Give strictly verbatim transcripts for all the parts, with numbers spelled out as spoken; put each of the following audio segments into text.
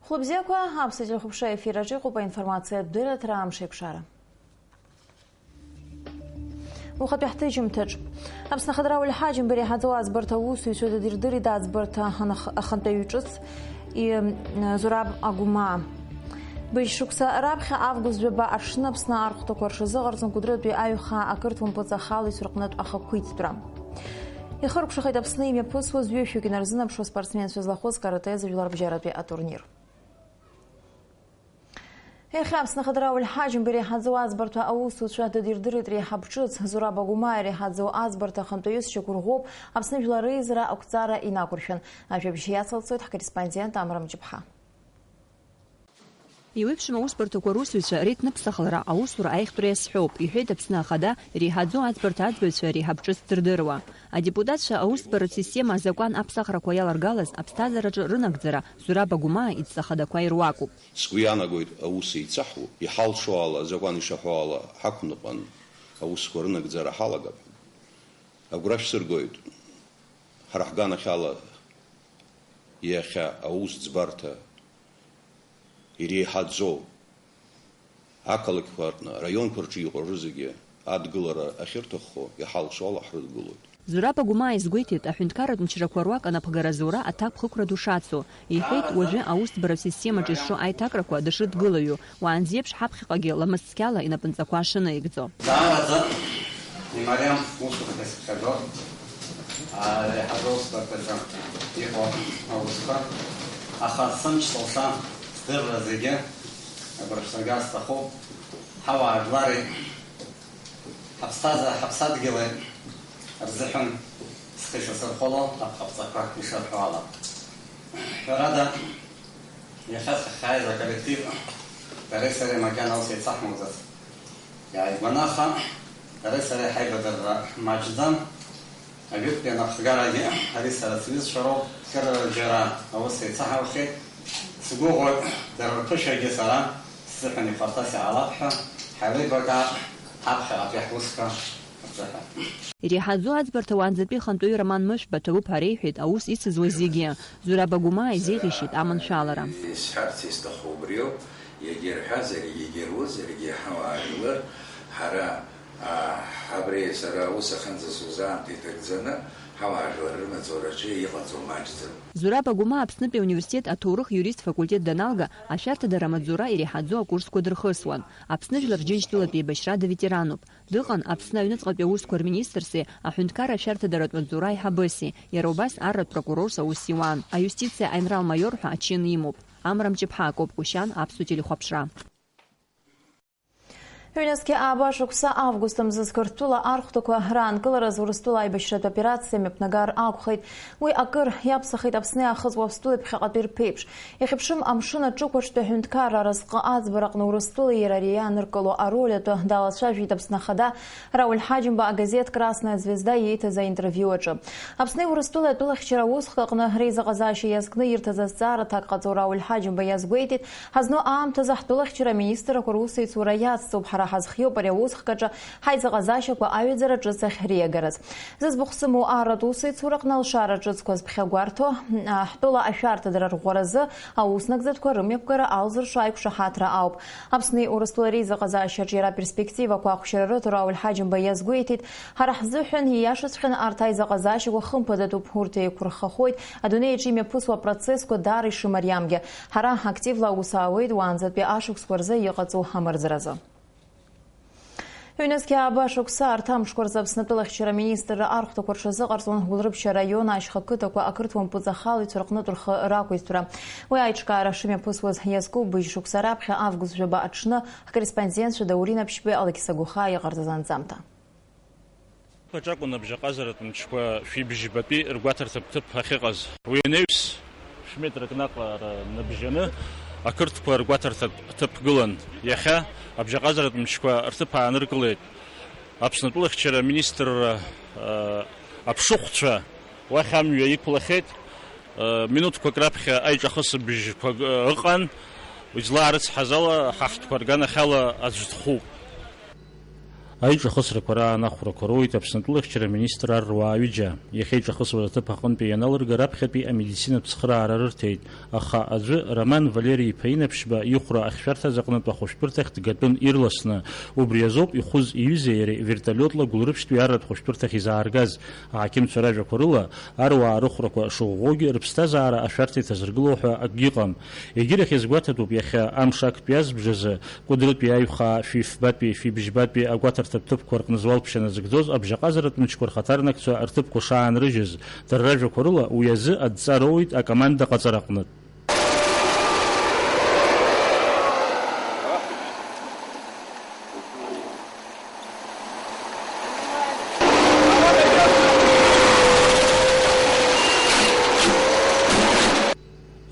Хәлыбзиақәа, аԥсуа телехәаԥшра ефир аҿы иҟоуп аинформациатә дырраҭара Амш еиқәшара. Ухатәи ҳҭыжьымҭаҿ. Аԥсны ахадара Рауль Ҳаџьымба иреиҳаӡоу аӡбарҭа аусзуҩцәа дадирдырит аӡбарҭа анах-, ахантәаҩы ҿыц и, Зураб Агәмаа. Быжь шықәса раԥхьа август жәаба аҽны Аԥсны архәҭақәа рҽазыҟарҵон Кәыдрытәи аҩхаа ақырҭуа мпыҵахалаҩцәа рҟнытә ахақәиҭтәра. Ихыркәшахеит Аԥсны имҩаԥысуаз ҩышәҩык инарзынаԥшуа спортсменцәа злахәыз каратэ зыжәлар бжьаратәи атурнир. Иахьа Аԥсны ахадара Рауль Ҳаџьымба иреиҳаӡоу аӡбарҭа аусзуҩцәа дадирдырит реиҳаб ҿыц, Зураб Агәмаа иреиҳаӡоу аӡбарҭа ахантәаҩыс шьақәырӷәӷәоуп Аԥсны Жәлар Реизара ақәҵара инақәыршәан. Ажәабжь иацылҵоит ҳкорреспондент Амра Мҷыԥҳа. Еиуеиԥшым аусбарҭақәа русзуҩцәа реидныԥсахлара аусура аихтәра иазҳәоуп, иҳәеит Аԥсны Ахада иреиҳаӡоу аӡбарҭа аӡбаҩцәа реиҳаб ҿыц дырдыруа. Адепутатцәа аусбаратә система азакәан аԥсахрақәа иалагалаз аԥсҭазаараҿы рынагӡара Зураб Агәмаа идҵа хадақәа ируакуп. Сгәы иаанагоит, аус еицаҳуп, иҳалшо ала, азакәан ишаҳәо ала ҳақәныҟәан, аусқәа рынагӡара ҳалагап ҳәа. Агәра шәсыргоит, ҳара ҳганахьала иахьа аус ӡбарҭа иреиҳаӡоу ақалақьқәа рҟны, араионқәа рҿы иҟоу рызегьы адгылара ахьырҭаххо иҳалшо ала ҳрыдгылоит. Зураб Агәмаа изгәеиҭеит, аҳәынҭқарратә мчрақәа руак анапхгара зура аҭакԥхықәра ду шацу. Иҳәеит, уажәы аусӡбаратә системаҿы изҿу аиҭакрақәа дышрыдгылаҩу, уаанӡеиԥш ҳаԥхьаҟагьы ламыс цқьала инапынҵақәа шынаигӡо. Даараӡа имариам усурҭа исыԥхьаӡо, ари ҳаусбарҭаҿы иҟоу аусқәа, аха сымч-сылша здырра зегьы агәра шәсыргар сҭахуп. Ҳауаа жәлари ҳаԥсҭазаа, ҳаԥсадгьыли рзыҳәан схы ишасырхәало аԥҟаԥҵақәа ишырҳәо ала. Ҳәарада, иахьа сахьааиз аколлектив дареи сареи макьана аус еицаҳмоуӡац иааигәаны, аха дареи сареи ҳаибадырра маҷӡам. Ажәытәтәи анапхгарагьы ари сара сҩызцәа роуп, кырџьара аус еицаҳаухьеит. Сгәыӷуеит, дара рԥышәагьы сара сзыҳәан ихәарҭас иаалап ҳәа, ҳаилибакаап ҳаԥхьаҟатәи ҳусқәа рзыҳәан. Иреиҳаӡоу аӡбарҭа уаанӡатәи ахантәаҩы Роман Мышәба ҭабуп ҳәа реиҳәеит аус ицызуаз зегьы. Зураб Агәмаа изеиӷьишьеит аманшәалара. Исҳәарц исҭаху убриоуп, иагьа ирҳәазаргьы, иагьа ируазаргьы, ҳауаажәлар, ҳара, а, абри сара аус ахьынӡасуз аамҭа иҭагӡаны, ҳауаажәлар рымаҵураҿы иҟаҵоу маҷӡам. Зураб Агәмаа Аԥснытәи ауниверситет аҭоурых-юрист факультет даналга, ашәарҭадара амаҵзура иреиҳаӡоу акурсқәа дырхысуан. Аԥсны Жәлар Рџьынџьтәылатә еибашьра аветерануп. Дыҟан Аԥсны аҩныҵҟатәи аусқәа рминистрси аҳәынҭқарра ашәарҭадаратә маҵзура аиҳабыси, иара убас арратә прокурорс аус иуан. Аиустициа аинрал-маиор ҳәа ачын имоуп. Амра Мҷыԥҳа, Акоп Кушьан, Аԥсуа телехәаԥшра. Ҩнызқьи ааба шықәса август мзызқырҭтәыла архәҭақәа раанкылараз Урыстәыла аибашьратә операциа мҩаԥнагар акәхеит. Уи акыр иаԥсахеит Аԥсны иаахыҵуа Аԥстәылеи ԥхьаҟатәи рԥеиԥш. Ихьыԥшым амшын аҿықәаҿтәи аҳәынҭқарра аразҟы аӡбараҟны Урыстәылеи иареи иааныркыло ароль атәы далацәажәеит Аԥсны Ахада Рауль Ҳаџьымба агазеҭ Красная звезда ииҭаз аинтервиу аҿы. Аԥсни Урыстәылеи атәылахьчара аусхк аҟны реизыҟазаашьа иазкны ирҭаз азҵаара аҭак ҟаҵо Рауль Ҳаџьымба иазгәеиҭеит, ҳазну аамҭазы ҳтәылахьчара аминистррақәа русеицура иацҵоуп, ҳара ҳазхиоуп ари аусхк аҿы ҳаизыҟазаашьақәа аҩаӡара ҿыц ахь реиагараз. Зыӡбахә сымоу арратә усеицураҟны алшара ҿыцқәа зԥхьагәарҭо, ҳтәыла ашәарҭадара рӷәӷәаразы аус нагӡатәқәа рымҩаԥгара алзыршо аиқәшаҳаҭра ауп. Аԥсни Урыстәылеи реизыҟазаашьаҿы иара аперспективақәа ахәшьара рыҭо Рауль Ҳаџьымба иазгәеиҭеит, ҳара ҳзыҳәан ииашаҵәҟьаны арҭ аизыҟазаашьақәа хымԥадатәуп, урҭ еиқәырхахоит адунеи аҿы имҩаԥысуа апроцессқәа даара ишымариамгьы. Ҳара активла аус аауеит уаанӡатәи ашықәсқәа рзы иҟаҵоу амырӡразы. Ҩнызқьи ааба шықәса арҭ амшқәа рзы Аԥсны атәылахьчара аминистрра архәҭақәа рҽазыҟарҵон Гәылрыԥшь араион ашьха қыҭақәа ақырҭуа мпыҵахалаҩцәа рҟнытә рхы рақәиҭтәра. Уи аиҿкаара шымҩаԥысуаз иазку быжь шықәса раԥхьа август жәаба аҽны ҳкорреспондентцәа Даур Инапшьбеи Алықьса Гәыхаа иҟарҵаз анҵамҭа. Аҿакәын абжьаҟазаратә мчқәа шәибжьбатәи ргәаҭарҭатә ҭыԥ ахьыҟаз. Уи анаҩс, шәметрак наҟ набжьаны ақырҭқәа ргәаҭарҭатә ҭыԥ гылан. Иахьа абжьаҟазаратә мчқәа рҭыԥ ааныркылеит. Аԥсны атәылахьчара аминистрра, а, аԥшыхәцәа уахь амҩа иқәлахьеит. А, минуҭқәак раԥхьа аиҿахысыбжьқәа ыҟан. Излаарыцҳаз ала, ҳахҭқәа рганахьала аӡә дхәуп. Аиҿахысрақәа раан ахәрақәа роуеит Аԥсны атәылахьчара аминистр аруаа ҩыџьа. Иахьа иҿахысуаз аҭыԥ аҟынтәи ианалырга раԥхьатәи амедицинатә цхыраара рырҭеит, аха аӡәы, Роман Валери-иԥа Инаԥшьба ихәра ахьшәарҭаз аҟнытә ахәышәтәырҭахь дгатәын ирласны. Убри азоуп ихәыз иҩызеи иареи вертолиотла Гәылрыԥшьтәи арратә хәышәтәырҭахь изааргаз. Аҳақьымцәа ражәақәа рыла, аруаа рыхәрақәа шыӷәӷәоугьы рыԥсҭазаара ашәарҭа иҭазыргыло ҳәа акгьы ыҟам. Егьирахь иазгәаҭатәуп иахьа амш актәи азбжазы Кәыдрытәи аҩхаа шәи фбатәи шәи бжьбатәи агәаҭарҭатә ҭыԥқәа рҟны зуалԥшьа назыгӡоз абжьаҟазаратә мчқәа рхаҭарнакцәа рҭыԥқәа шаанрыжьыз, дара ражәақәа рыла, уи азы адҵа роуеит акоманда ҟаҵараҟнытә.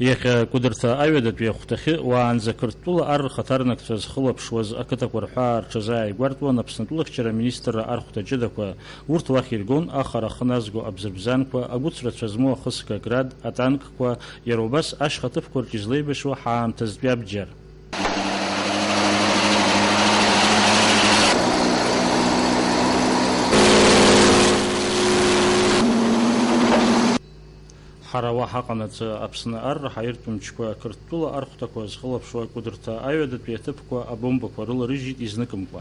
Иахьа Кәыдырҭа аҩадатәи ахәҭахьы уаанӡа Қырҭтәыла ар рхаҭарнакцәа зхылаԥшуаз ақыҭақәа рҳәаа рҽазааигәартәуан Аԥсны атәылахьчара аминистрра архәҭа ҷыдақәа. Урҭ уахь иргон ахара ахы назго абзырбзанқәа, агәыцә рацәа змоу ахысга град, атанкқәа, иара убас ашьха ҭыԥқәа рҿы излеибашьуа ҳаамҭазтәи абџьар. Ҳара уа ҳаҟанаҵы, Аԥсны ар раҳаиртә мчқәа Қырҭтәыла архәҭақәа зхылаԥшуа Кәыдырҭа аҩадатәи аҭыԥқәа абомбақәа рыларыжьит изныкымкәа.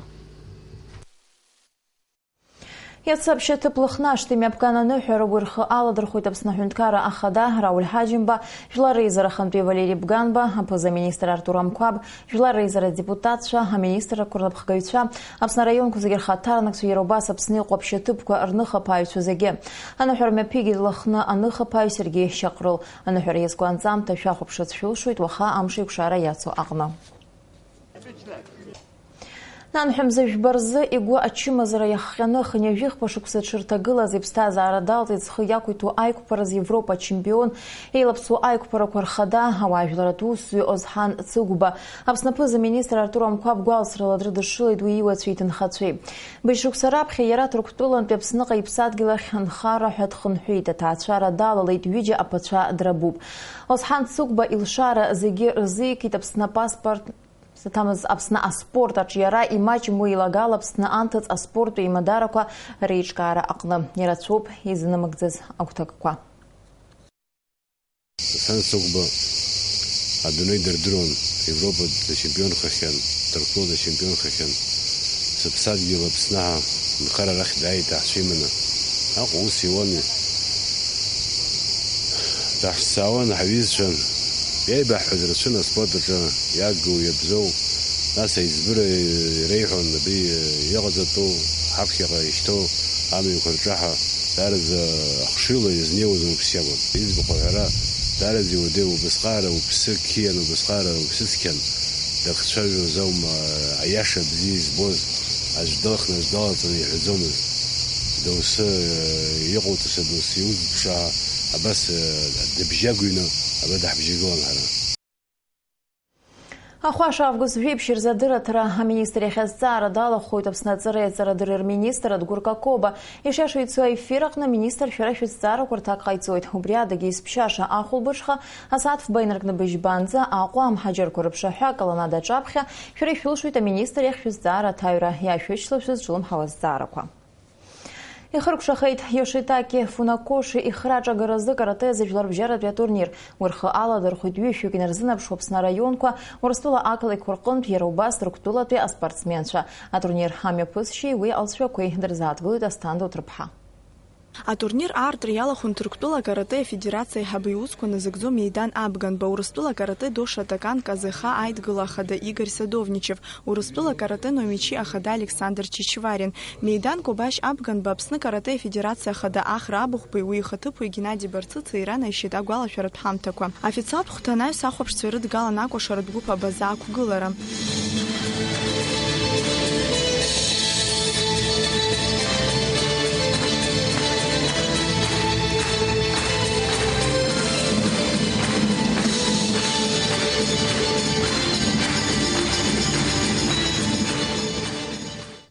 Иацы аԥшьаҭыԥ Лыхны ашҭа имҩаԥган аныҳәа рыгәырхы аладырхәит Аԥсны Аҳәынҭқарра Ахада Рауль Ҳаџьымба, Жәлар Реизара Ахантәи Валери Бганба, аԥыза-министр Артур Амқәаб, Жәлар Реизара адепутатцәа, аминистррақәа рнапхгаҩцәа, Аԥсны араионқәа зегьы рхаҭарнакцәа, иара убас Аԥсны иҟоу аԥшьаҭыԥқәа рныхаԥааҩцәа зегьы. Аныҳәа мҩаԥигеит Лыхны аныхаԥааҩ Сергеи Шьаҟрыл. Аныҳәара иазку анҵамҭа шәахәаԥшырц шәылшоит уаха амш еиқәшара иацу аҟны. Нанҳәа мза жәба рзы игәы ачымазара иахҟьаны, хынҩажәихԥа шықәса дшырҭагылаз иԥсҭазаара далҵит зхы иақәиҭу аиқәԥараз Европа ачемпион, еилаԥсоу аиқәԥарақәа рхада, ауаажәларратә усзуҩ Озҳан Цыгәба. Аԥсны аԥыза-министр Артур Амқәаб гәалсрала дрыдышшылеит уи иуацәеи иҭынхацәеи. Быжь шықәса раԥхьа иара Ҭырқәтәылантәи Аԥсныҟа иԥсадгьыл ахь анхара ҳәа дхынҳәит, аҭаацәара далалеит, ҩыџьа аԥацәа драбуп. Озҳан Цыгәба илшара зегьы рзикит Аԥсны апаспорт. Саҭамыз Аԥсны аспорт аҿиара имаҷым уи илагала Аԥсны анҭыҵ аспорттә еимадарақәа реиҿкаара аҟны. Ирацәоуп изынамыгӡаз агәҭакқәа. Сан Согәба адунеи дырдыруан, Европа дачемпионхахьан, Ҭырқәтәыла дачемпионхахьан. Сыԥсадгьыл Аԥсны ҳәа нхара арахь дааит аҳцәа иманы. Аҟәа ус иуан. Даҳзаауан ҳаҩызцәа, иеибаҳҳәаз рацәан аспорт аҿы иагу, иабзоу, нас аиҵбыра иреиҳәон, абри иҟаҵатәу, ҳаԥхьаҟа ишьҭоу амҩақәа рҿаҳа, даараӡа ахшыҩла иазнеиуаз уаҩԥс иакәын. Иӡбахә аҳәара, даараӡа иуадаҩу убасҟаара уԥсы қьиан, убасҟаара уԥсы цқьан, дахцәажәоз аума, аиаша бзиа избоз, аӡә далхны аӡә далаҵаны иҳәаӡомызт. Доусы, иҟоуҵоса доусы иузԥшаа, абас, дыбжьагәины, абра даҳбжьагылан ҳара. Ахәаша август жәиԥшь рзы адырраҭара аминистр иахь азҵаара далахәуеит Аԥсны аҵареи аҵарадырреи рминистр Адгәыр Какоба. Ишиашоу ицо аефир аҟны аминистр шәара шәызҵаарақәа рҭак ҟаиҵоит. Убри адагьы изԥшьаша ахәылбыҽха асааҭ фба инаркны быжьбанӡа Аҟәа амҳаџьырқәа рыԥшаҳәа аколоннада аҿаԥхьа шәара ишәылшоит аминистр иахь шәызҵаара аҭаҩра, иаашәышьҭла шәызҿлымҳауа азҵаарақәа. Ихыркәшахеит Йошитаки Фунакоши ихраҿагаразы каратэ зыжәларбжьаратәи атурнир. Уи рхы аладырхәит ҩышәҩык инарзынаԥшуа Аԥсны араионқәа, Урыстәыла ақалақьқәа рҟынтә, иара убас Ҭырқәтәылатәи аспортсменцәа. Атурнир амҩаԥысшьеи уи алҵшәақәеи дырзааҭгылоит Асҭанда Уҭрыԥҳа. Атурнир аартра иалахәын Ҭырқәтәыла акарате афедерациа аиҳабы иусқәа назыгӡо Меидан Абганба, Урыстәыла акарате до Шотокан Казеха аидгыла ахада Игорь Садовничев, Урыстәыла акарате но мечи ахада Александр Чичварин. Меидан Кобашь Абганба Аԥсны акарате афедерациа ахада Ахра Абыхәбеи уи ихаҭыԥуаҩ Геннади Барцыци ранаишьеит агәалашәаратә ҳамҭақәа. Официалтә хәҭанаҩс ахәаԥшцәа ирыдгалан акәашаратә гәыԥ Абаза ақәгылара.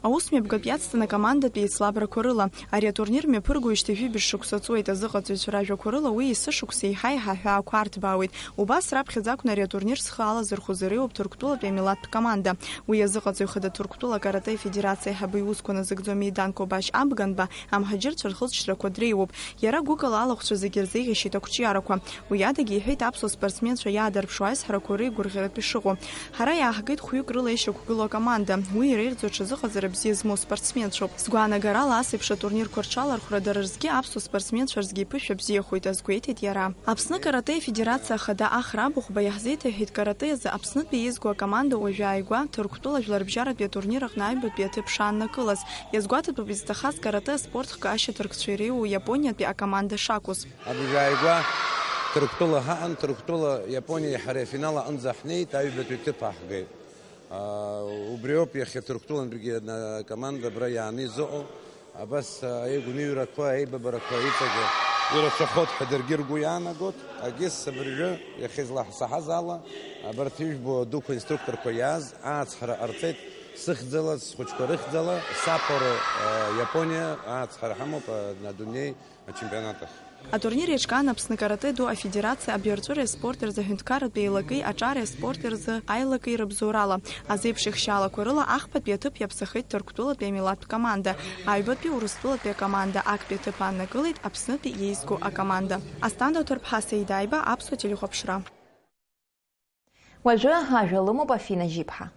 Аус Мҩаԥгатә иацҵаны акомандатә еицлабрақәа рыла. Ари атурнир мҩаԥыргоижьҭеи жәибжь шықәса ҵуеит, азыҟаҵаҩцәа ражәақәа рыла уи есышықәса еиҳа-еиҳа аҳәаақәа аарҭбаауеит. Убас раԥхьаӡа акәны ари атурнир зхы алазырхәыз иреиуоуп Ҭырқәтәылатәи амилаҭтә команда. Уи азыҟаҵаҩ хада Ҭырқәтәыла акарате афедерациа аиҳабы иусқәа назыгӡо Меидан Кобашь Абганба амҳаџьырцәа рхылҵшьҭрақәа дреиуоуп. Иара гәыкала алахәцәа зегьы рзеиӷьасшьеит ақәҿиарақәа. Уи адагьы иҳәеит аԥсуа спортсменцәа иаадырԥшуа аизҳарақәа реигәырӷьаратә ишыҟоу. Ҳара иааҳгеит хәҩык рыла ишьақәгылоу акоманда. Уи иреиӷьӡоу ҽазыҟаҵара бзиа змоу спортсменцәоуп. Сгәаанагарала, ас еиԥш атурнирқәа рҽалархәра дара рзгьы, аԥсуа спортсменцәа рзгьы иԥышәа бзиахоит, азгәеиҭеит иара. Аԥсны каратеи афедерациа ахада Ахра Абыхәба иаҳзеиҭаҳәеит каратэ азы Аԥснытәи еизго акоманда уажәы ааигәа Ҭырқәтәыла жәларбжьаратәи атурнир аҟны аҩбатәи аҭыԥ шааннакылаз. Иазгәаҭатәуп изҭахаз каратэ аспорт хкы ашьаҭаркцәа иреиуоу Иапониатәи акоманда шакәыз. Абжьааигәа Ҭырқәтәыла ҳаҟан, Ҭырқәтәыла Иапониеи ҳареи афинал аҟынӡа ҳнеит, аҩбатәи ҭыԥ аҳгеит. Аа, убриоуп иахьа Ҭырқәтәылантәигьы акоманда абра иааны изыҟоу. Абас, аа, аигәныҩрақәа, аибабарақәа иҵегьы ирацәахоит ҳәа даргьы ргәы иаанагоит. Агьыс абыржәы иахьа излаҳсаҳаз ала, абарҭ ижәбо адуқәа инструкторқәа иааз аацҳара ҟарҵеит, сыхьӡала, схәыҷқәа рыхьӡала, Саппоро, аа, Иапониа аацҳара ҳамоуп, аа, адунеи ачемпионат ахь. Атурнир иаҿкаан Аԥсны каратэ ду афедерациа абаҩрҵәыреи аспорти рзы аҳәынҭқарратә еилакеи аҿареи аспорти рзы аилакеи рыбзоурала. Азеиԥш ихшьаалақәа рыла ахԥатәи аҭыԥ иаԥсахеит Ҭырқәтәылатәи амилаҭтә команда, аҩбатәи Урыстәылатәи акоманда, актәи аҭыԥ ааннакылеит Аԥснытәи иеизго акоманда. Асҭанда Ҭырԥҳа, Сеидаиба, Аԥсуа телехәаԥшра. Уажәы ажәа лымоуп Афина Жьиԥҳа.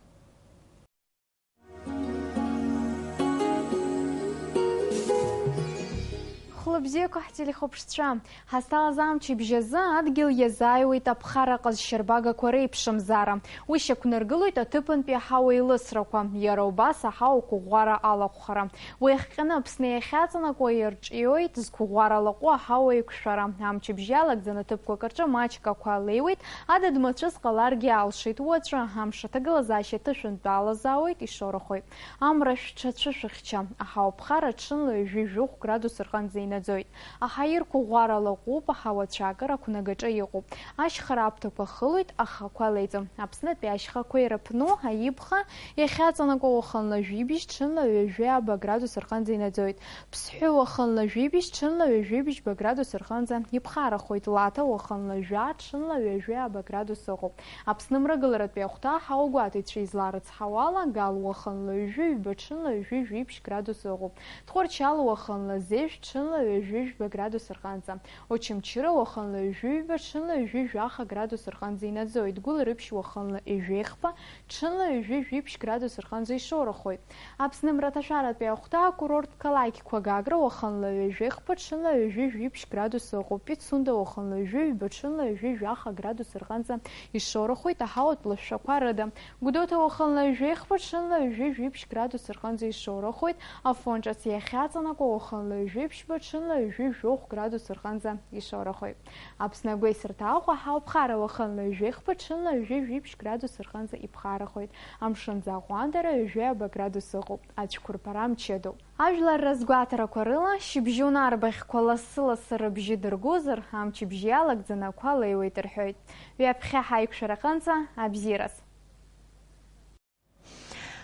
Хәлыбзиақәа ҳтелехәаԥшцәа, ҳазҭалаз амчыбжь азы адгьыл иазааиуеит аԥхара ҟазшьарбагақәа реиԥшымзаара. Уи шьақәнаргылоит аҭыԥантәи аҳауа еилысрақәа, иара убас аҳауа қәыӷәӷәара алахәхара. Уи ахҟьаны Аԥсны иахьаҵанакуа ирҿиоит зқәыӷәӷәара лаҟәу аҳауа еиқәшәара. Амчыбжь иалагӡаны ҭыԥқәак рҿы маҷк ақәа леиуеит, адыд мацәыс ҟаларгьы алшеит. Уаҵәы амш аҭагылазаашьа ҭышәынтәалазаауеит, ишорахоит. Амра шәҽацәышәыхьча, аҳауа ԥхара ҽынла ҩажәи жәохә градус рҟынӡа инаӡоит. Аҳаирқәа ӷәӷәара лаҟәуп, аҳауа цәаакыра ақәнагаҿы иҟоуп. Ашьхара аԥҭақәа хылоит, ахақәа леиӡом. Аԥснытәи ашьхақәа ирыԥну аибха иахьаҵанакуа уахынла жәибжь, ҽынла ҩажәи аба градус рҟынӡа инаӡоит. Ԥсҳәы уахынла жәибжь, ҽынла ҩажәи бжьба градус рҟынӡа иԥхарахоит. Лаҭа уахынла жәа, ҽынла ҩажәи аба градус ыҟоуп. Аԥсны мрагыларатәи ахәҭа аҳауагәаҭаҩцәа изларыцҳауала, Гал уахынла ҩажәи ҩба, ҽынла ҩажәи жәибжь градус ыҟоуп. Тҟәарчал уахынла зежә, ҽынла ҩажәи жәба градус рҟынӡа. Очамчыра уахынла ҩажәи ҩба, ҽынла ҩажәи жәаха градус рҟынӡа инаӡоит. Гәылрыԥшь уахынла ҩажәи хԥа, ҽынла ҩажәи жәибжь градус рҟынӡа ишорахоит. Аԥсны мраҭашәаратәи ахәҭа акурорттә қалақьқәа Гагра уахынла ҩажәи хԥа, ҽынла ҩажәи жәибжь градус ыҟоуп. Пицунда уахынла ҩажәи ҩба, ҽынла ҩажәи жәаха градус рҟынӡа ишорахоит аҳауатә лашәақәа рыда. Гәдоуҭа уахынла ҩажәи хԥа, ҽынла ҩажәи жәибжь градус рҟынӡа ишорахоит. Афон ҿыц иахьаҵанакуа уахынла ҩажәи ԥшьба, ҽынла ҩажәи жәохә градус рҟынӡа ишорахоит. Аԥсны агәеисырҭа Аҟәа аҳауа ԥхара уахынла ҩажәи хԥа, ҽынла ҩажәи жәибжь градус рҟынӡа иԥхарахоит. Амшын аӡы аҟәандара ҩажәи аба градус ыҟоуп. Ацәқәырԥара мчыдоуп. Ажәлар разгәаҭарақәа рыла, шьыбжьон арбаӷьқәа лассы-лассы рыбжьы дыргозар, амчыбжь иалагӡаны ақәа леиуеит рҳәоит. Ҩаԥхьа ҳаиқәшәара аҟынӡа абзиараз.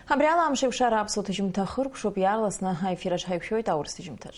Абри ала амш еиқәшара аԥсуа ҭыжьымҭа хыркәшоуп, иаарласны аефираҿ ҳаиқәшәоит аурыс ҭыжьымҭаҿ.